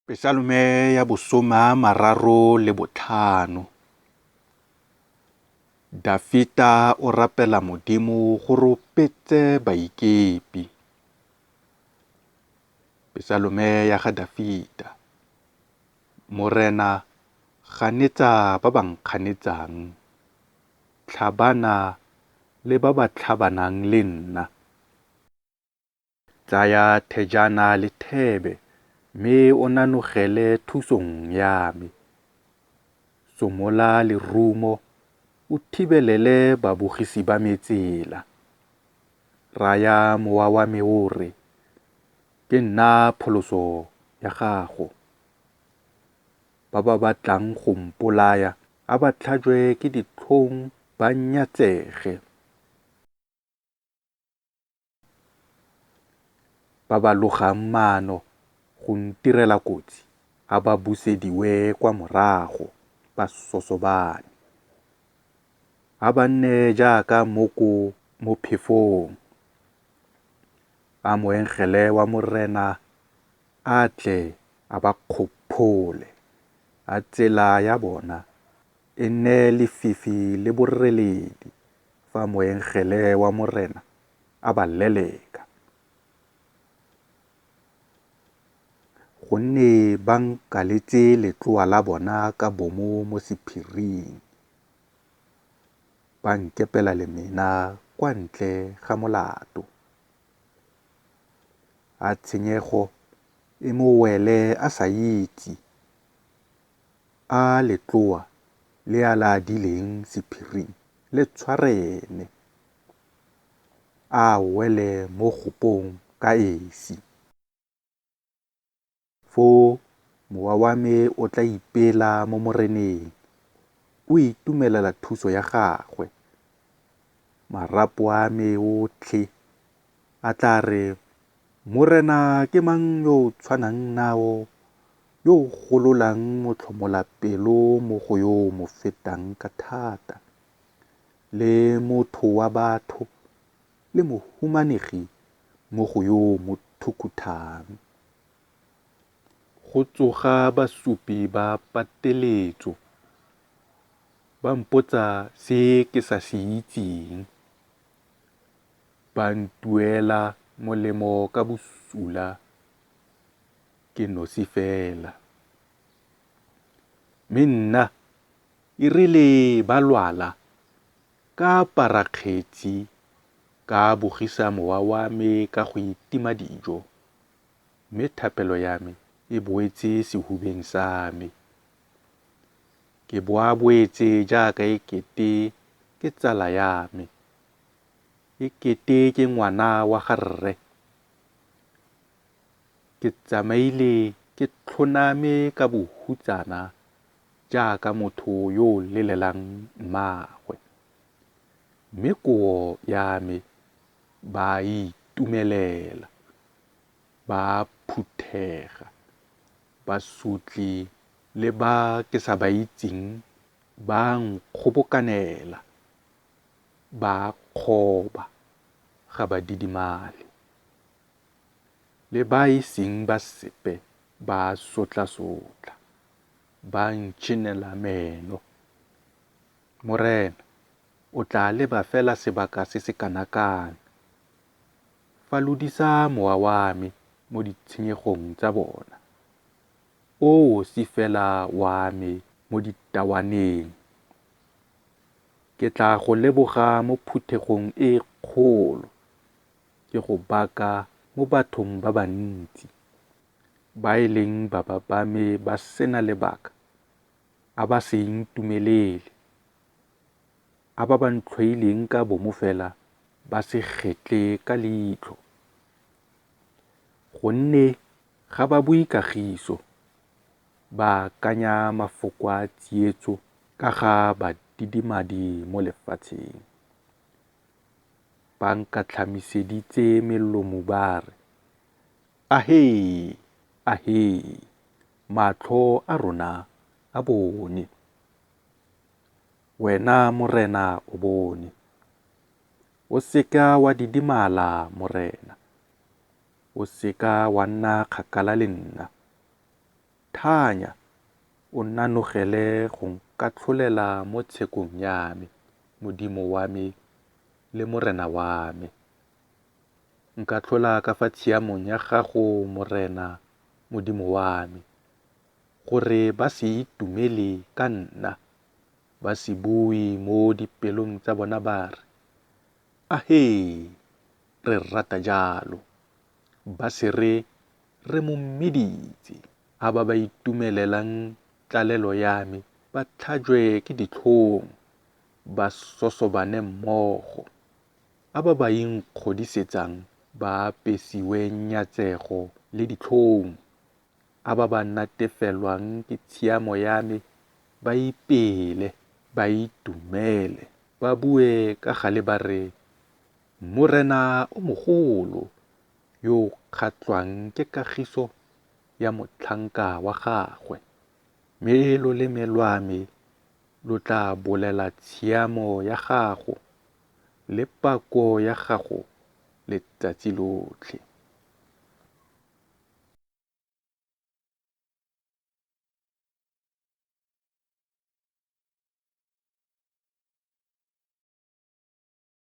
Pesalome ya bosoma 35. Dafita o rapela Modimo gore o betse baikepi. Pesalome ya ga Dafita. Morena, ganetsa ba ba nkganetsang, tlhabana le ba ba tlhabanang le nna! Tsaya thejana le thebe mme o nanogele thusong ya me! Somola lerumo, o thibelele babogisi ba me tsela! Raya mowa wa me o re, Ke nna pholoso ya gago! Ba ba batlang go mpolaya a ba tlhajwe ke ditlhong ba nyatsege! Ba ba logang maano go ntirela kotsi a ba busediwe kwa morago, ba sosobane. A ba nne jaaka mmoko mo phefong. A moengele wa Morena a tle a ba kgophole, a tsela ya bona e nne lefifi le boreledi fa moengele wa Morena a ba leleka. Gonne ba nkaletse letloa la bona ka bomo mo sephiring, ba nkepela lemena kwa ntle ga molato. A tshenyego e mo wele a sa itse, a letloa le a le adileng sephiring le tshware ene, a a wele mo gopong ka esi. Foo mowa wa me o tla ipela mo Moreneng, o itumelela thuso ya gagwe. Marapo a me otlhe a tla re, Morena ke mang yo o tshwanang nao, yo o gololang motlhomolapelo mo go yo o mo fetang ka thata, le motho wa batho le mohumanegi mo go yo o mo thukhuthang? Go tsoga basupi ba pateletso, ba mpotsa se ke sa se itseng, ba ntuela molemo ka bosula ke nosi fela. Mme nna e rile ba lwala, ka apara kgetsi, ka bogisa mowa wa me ka go itima dijo, mme thapelo ya me e boetse sehubeng sa me. Ke boaboetse jaaka e kete ke tsala ya me, e kete ke ngwana wa ga rre. Ke tsamaile ke tlhoname ka bohutsana jaaka motho yo o lelelang mmaagwe, mme kobo ya me ba a e itumelela. Ba a phuthega, basotli le ba ke sa ba itseng ba a nkgobokanela, ba a kgoba, ga ba didimale. Le ba e seng ba sepe ba a sotlasotla, ba ntšhinela meno. Morena, o tla leba fela sebaka se se kana kang? Falodisa mowa wa me mo ditshenyegong tsa bona, o osi fela wa me mo ditawaneng. Ke tla go leboga mo phuthegong e kgolo, ke go baka mo bathong ba bantsi. Ba e leng baba ba me ba se na lebaka a ba se intumelele, a ba ba ntlhoileng ka bomo fela ba se getle ka leitlho. Gonne ga ba bue kagiso, ba akanya mafoko a tsietso ka ga badidimadi mo lefatsheng. Ba nkatlhamiseditse melomo ba re, Ahee! Ahee! Matlho a rona a bone! Wena Morena o bone! O se ka wa didimala, Morena! O se ka wa nna kgakala le nna! Thanya, o nanogele go nkatlholela mo tshekong ya me, Modimo wa me le Morena wa me. Nkatlhola ka fa tshiamong ya gago, Morena, Modimo wa me, gore ba se itumele ka nna, ba se bue mo dipelong tsa bona ba re, Ahee! Re rata jalo! Ba se re, Re mo meditse! A ba ba itumelelang tlalelo ya me ba tlhajwe ke ditlhong, ba sosobane mmogo. A ba ba inkgodisetsang ba apesiwe nyatsego le ditlhong. A ba ba natefelwang ke tshiamo ya me ba ipele, ba itumele, ba bue ka gale ba re, Morena o mogolo, yo o kgatlhwang ke kagiso ya motlhanka wa gagwe. Mme loleme lwa me lo tla bolela tshiamo ya gago le pako ya gago letsatsi lotlhe.